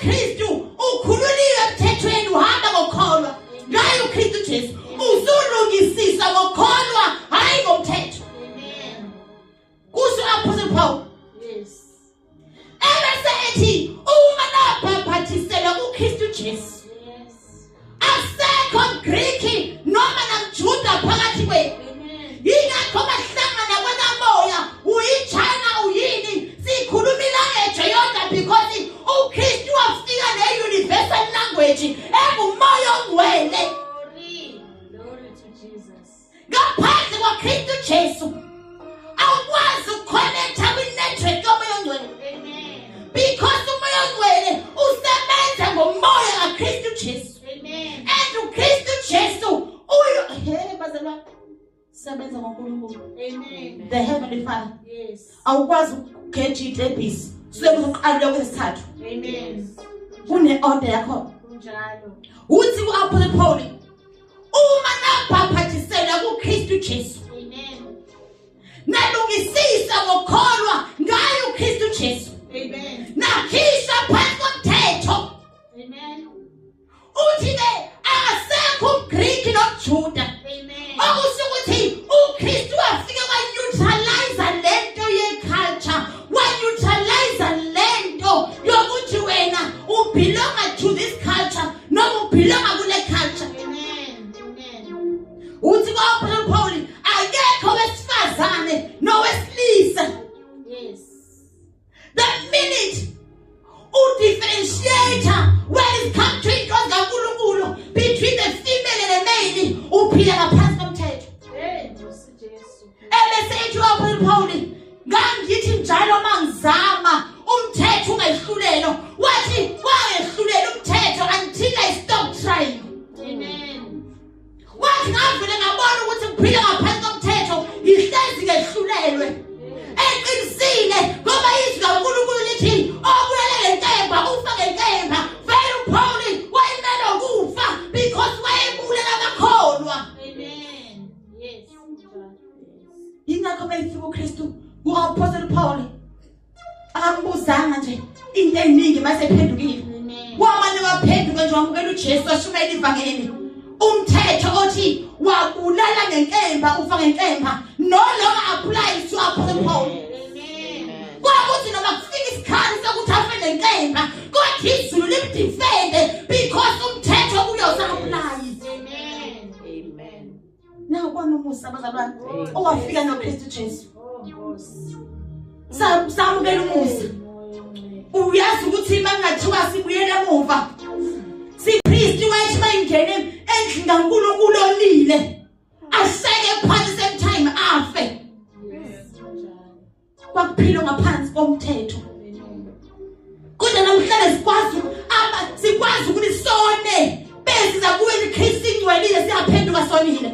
kuKristu ukhululiwe emthethweni, uhamba ngokukholwa ngaye uKristu Jesu. Usulungisiswa ngokukholwa, hayi ngomthetho. Amen. Kusho Apostle Paul. Yes. Ebese ethi uma nabhabhathiselwa kuKristu Jesu, Yes. akusekho Greek noma namJuda phakathi kwenu. Amen. Yingakho bahlangana kwakamoya, uyiChina uyini, sikhuluma ilanguage eyodwa because uKristu wafika ne-universal language engumoya ongcwele. Glory. Glory to Jesus. Ngaphandle kwaKristu Jesu awukwazi ukuconnecta kwi-network yomoya ongcwele. Amen. Because umoya ongcwele usebenza ngomoya kaKristu Jesu. Amen. And uKristu Jesu uyo, hey bazalwane, sebenza ngoNkulunkulu. Amen. The heavenly Father. Yes. Awukwazi ukugeja iy'tebhisi suke uzoqala kwesithathu. Amen. Kune-order yakho. Kunjalo. Uthi ku-Apostle Paul, uma nabhabhathiselwa kuKristu Jesu, Amen. nalungisisa ngokukholwa ngaye uKristu Jesu, Amen. nakhishwa phansi komthetho. Amen. Uthi-ke akasekho umGriki nomJuda. Amen. Okusho ukuthi uKristu wafika waneutralize lento ye-culture, waneutralize lento yokuthi wena ubelonga to this culture noma ubelonga kule culture. Amen. Amen. Uthi kwa-Apostle Paul akekho wesifazane nowesilisa. Yes. The minute udifferentiate when it comes to into zikaNkulunkulu between the female and the male, uphila ngaphansi komthetho. Hey, Nkosi Jesu. Ebese ethi u-Apostle Paul, ngangithi njalo mangizama umthetho ungehlulelo, wathi wangehlulela umthetho until I stop trying. Amen. Wathi ngavele ngabona ukuthi ngiphila ngaphansi komthetho, ngihlezi ngehlulelwe. Eqinisile, ngoba izwi kaNkulunkulu lithi obulele ngenkemba ufa ngenkemba. Vele uPaul wayemele ukufa because wayebulela amakholwa. Amen. Yes. Kunjalo. Yingakho mayifika uKristu ku-Apostle Paul akambuzanga nje into eziningi mase ephendukile. Amen. Wamane waphenduka nje, wamukela uJesu, washumayela ivangeli. Umthetho othi wabulala ngenkemba ufa ngenkemba no longer applies to Apostle Paul. Amen. Kwakuthi noma kufika isikhathi sokuthi afe ngenkemba, kodwa izulu limdefende because umthetho kuye usa-apply. Amen. Amen. Nawubona umusa bazalwane owafika noKristu Jesu. Oh, Nkosi. Samukela umusa. Uyazi ukuthi mangathiwa sibuyele emuva, sipriest wayethi mayingene endlini kaNkulunkulu onile aseke phansi same time afe. Yes. Kunjalo. Kwakuphilwa ngaphansi komthetho. Amen. Kodwa namhlanje sikwazi aba sikwazi ukuthi sone bese kuwe iKristu ingcwelile, siyaphenduka sonile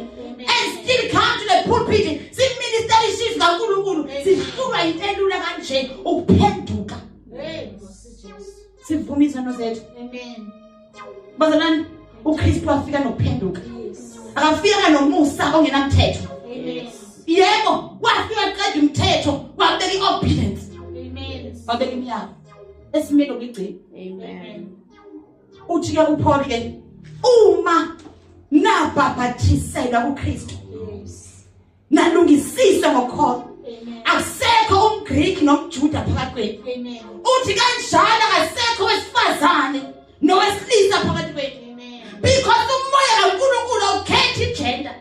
and still come to the pulpit, siminister isizwe kaNkulunkulu. Sihlulwa into elula kanje, ukuphenduka. Hey, Nkosi Jesu. Sivume izono zethu. Amen. Bazalwane, uKristu wafika nokuphenduka. Yes. Akafika nomusa ongenamthetho. Amen. Yebo, wafika qeda umthetho, wabeka i-obedience. Amen. Wabeka imiyalo esimele ukuyigcina. Amen. Uthi ke uPaul ke, uma nabhabhathiselwa kuKristu, Yes. nalungisiswa ngokholo, Amen. akusekho umGreek nomJuda phakathi kwenu. Amen. Uthi kanjalo akasekho wesifazane nowesilisa phakathi kwenu. Amen. Because umoya kaNkulunkulu awukhethi igender.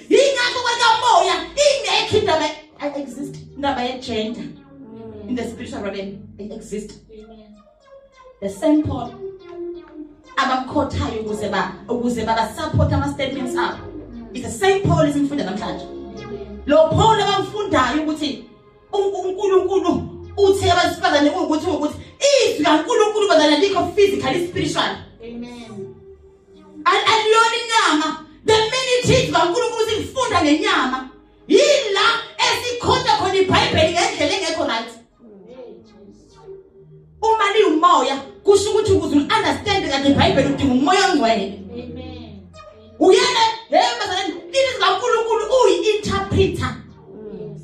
Yingakho kwakamoya ingekho indaba exist, indaba ye-gender in the spiritual realm it exist. Amen. The same Paul abamkhothayo ukuze baba support ama statements abo, it's the same Paul esimfunda namhlanje. Amen. Lo Paul abamfundayo ukuthi uNkulunkulu uthe abasifazane ukuthi izwi kaNkulunkulu bazana likho physically, spiritual. Amen. Aliyona inyama. The minute izwi kaNkulunkulu silifunda ngenyama, yila esikhonza khona iBhayibheli ngendlela engekho right. Hey, Jesus. Uma liwumoya, kusho ukuthi ukuze u-understand kahle iBhayibheli udinga umoya ongcwele. Amen. Uyena, hey bazalwane, ilizwi kaNkulunkulu uyi-interpreter. Yes.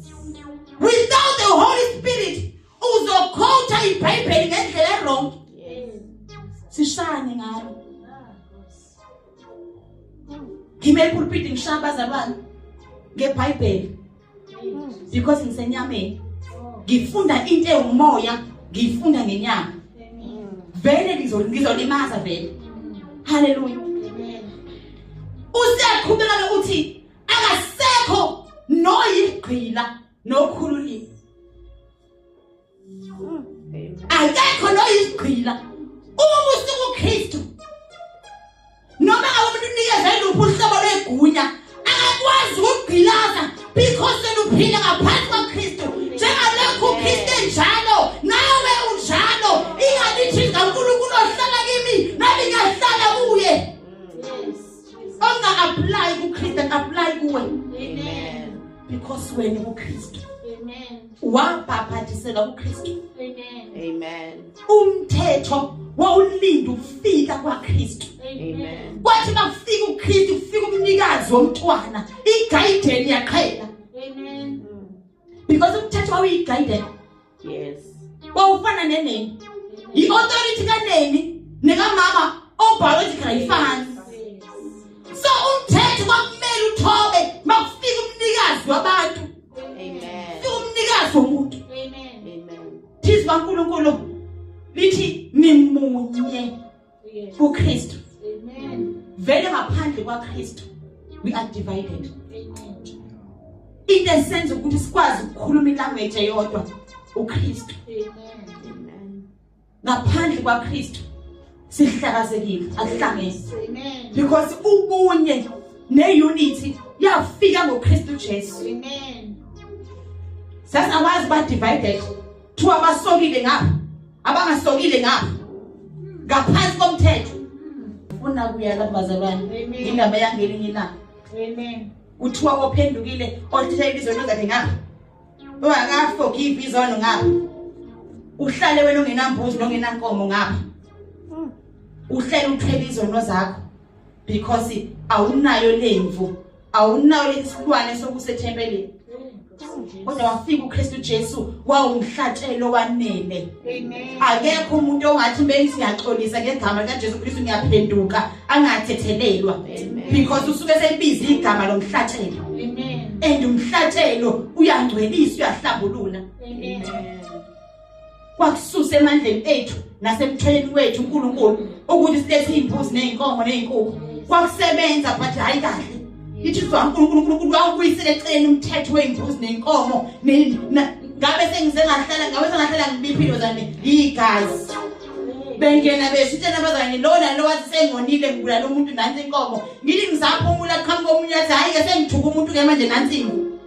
Without the Holy Spirit uzokhotha iBhayibheli ngendlela ewrong. Yes. Sishane ngalo. Ngime epulpit ngishaya abazalwane ngeBhayibheli. Because ngisenyameni. Ngifunda into ewumoya, ngifunda ngenyama. Vele ngizolimaza vele. Hallelujah. Usiyaqhubeka ukuthi akasekho noyigqila nokhululiwe. Akekho noyigqila. Uma usukuKristu noma ngabe umuntu unikeza iluphi uhlobo lwegunya akakwazi ukugqilaza because seluphila ngaphansi kwaKristu. Njengalokhu uKristu enjalo nawe unjalo. Ingabithi kaNkulunkulu ohlala kimi nami ngiyahlala kuye. Onga-apply kuKristu apply kuwe. Amen. Because wena uKristu. Amen. Wabhabhadiselwa kuKristu. Amen. Amen. Umthetho wawulinda ukufika kwaKristu. Amen. Kwathi makufika uKristu kufika umnikazi womntwana, igayideni yaqhela. Amen. Because umthetho wawuyigayideni. Yes. Wawufana neneni. I-authority kaneni nekamama obiological ayifani. So umthetho kwakumele uthobe makufika umnikazi wabantu. Amen. Kufika umnikazi womuntu. Amen. Amen. Thizwa kaNkulunkulu lithi nimunye kuKristu. Amen. Vele ngaphandle kwaKristu we are divided. Amen. Into esenza ukuthi sikwazi ukukhuluma ilanguage eyodwa uKristu. Amen. Amen. Ngaphandle kwaKristu sihlakazekile, akuhlangene. Amen. Because ubunye neunity yafika ngoKristu Jesu. Amen. Sasingakwazi ba divided. Thiwa abasokile ngapha, abangasokile ngapha. Ngaphansi komthetho. Ufuna kuya lapha bazalwane. Amen. Indaba yangelinye ilanga. Amen. Kuthiwa ophendukile othethe izono zakhe ngapha. Ongaka-forgive izono ngapha. Uhlale wena ungenambuzi nongenankomo ngapha. Uhlele uthwele izono zakho because awunayo lemvu, awunayo lesilwane sokusethempelini. Kodwa wafika uKristu Jesu wawumhlatshelo wanele. Amen. Akekho umuntu ongathi bengithi ngiyaxolisa ngegama likaJesu Kristu ngiyaphenduka angathethelelwa. Amen. Because usuke sebiza igama lomhlatshelo. Amen. And umhlatshelo uyangcwelisa, uyahlambulula. Amen. Kwakususa emandleni ethu nasemthweleni wethu uNkulunkulu ukuthi silethe izimbuzi nezinkomo nezinkukhu. Kwakusebenza but hayi kahle. Ithi uzwa uNkulunkulu uNkulunkulu wawubuyisele eceleni umthetho wezimbuzi nezinkomo. Ngabe sengize ngahlala, ngabe sengahlala ngibiphilo zami igazi. Bengena beshintshana abazalwane lona lo wathi sengonile ngibulala umuntu nansi inkomo. Ngithi ngisaphumula qhamuka omunye athi hayi ke sengithuka umuntu ke manje nansi imvu.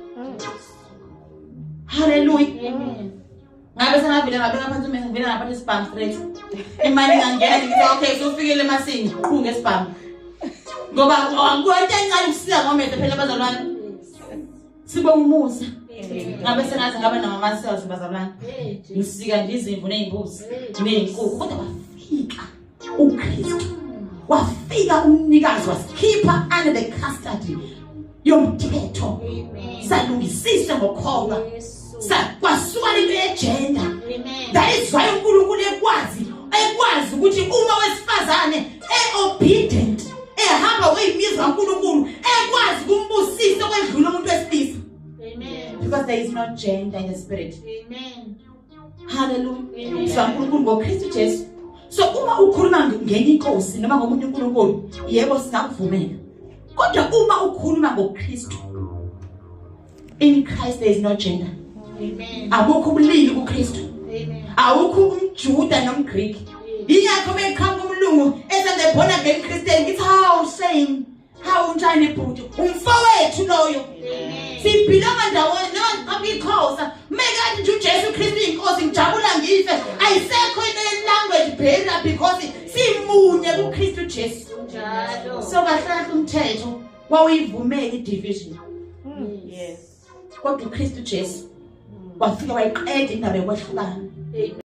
Hallelujah. Amen. Ngabe sengavele ngabeka phansi umese ngivele ngaphatha isibhamu straight. Imali ingangena ngithi okay sofikile emasini qhu ngesibhamu. Ngoba angikho into encane ukusika ngomese phela abazalwane. Sibonga umusa. Ngabe sengaze ngaba nama sales bazalwane. Ngisika nje izimvu nezimbuzi nezinkukhu kodwa wafika uKristu. Wafika umnikazi wasikhipha under the custody yomthetho. Amen. Salungisiswa ngokholwa. Kwasuka lento yegender. Amen. That is why uNkulunkulu ekwazi ukuthi uma wesifazane e-obedient ehamba kweyimizwa kaNkulunkulu ekwazi kumbusisa kwedlula umuntu wesilisa. Amen. Because there is no gender in the spirit. Amen. Hallelujah. Amen. So uNkulunkulu ngoKristu Jesu. So uma ukhuluma ngenye inkosi noma ngomunye uNkulunkulu, yebo singakuvumela. Kodwa uma ukhuluma ngoKristu, in Christ there is no gender. Amen. Abukho ubulili kuKristu. Amen. Awukho umJuda nomGreek. Ingakho beqhamuka umlungu esande born again Christian ngithi how shame. How unjani bhuti? Umfowethu loyo. Amen. Sibhilonga ndawonye noma ngiqhamuka iXhosa. Mekathi nje uJesu Kristu inkosi ngijabula ngife. Ayisekho into ye language barrier because simunye kuKristu Jesu. Njalo. So kahle kahle umthetho wawuyivumela i-division. Yes. Kodwa uKristu Jesu wafika wayiqeda indaba yokwehlukana. Amen.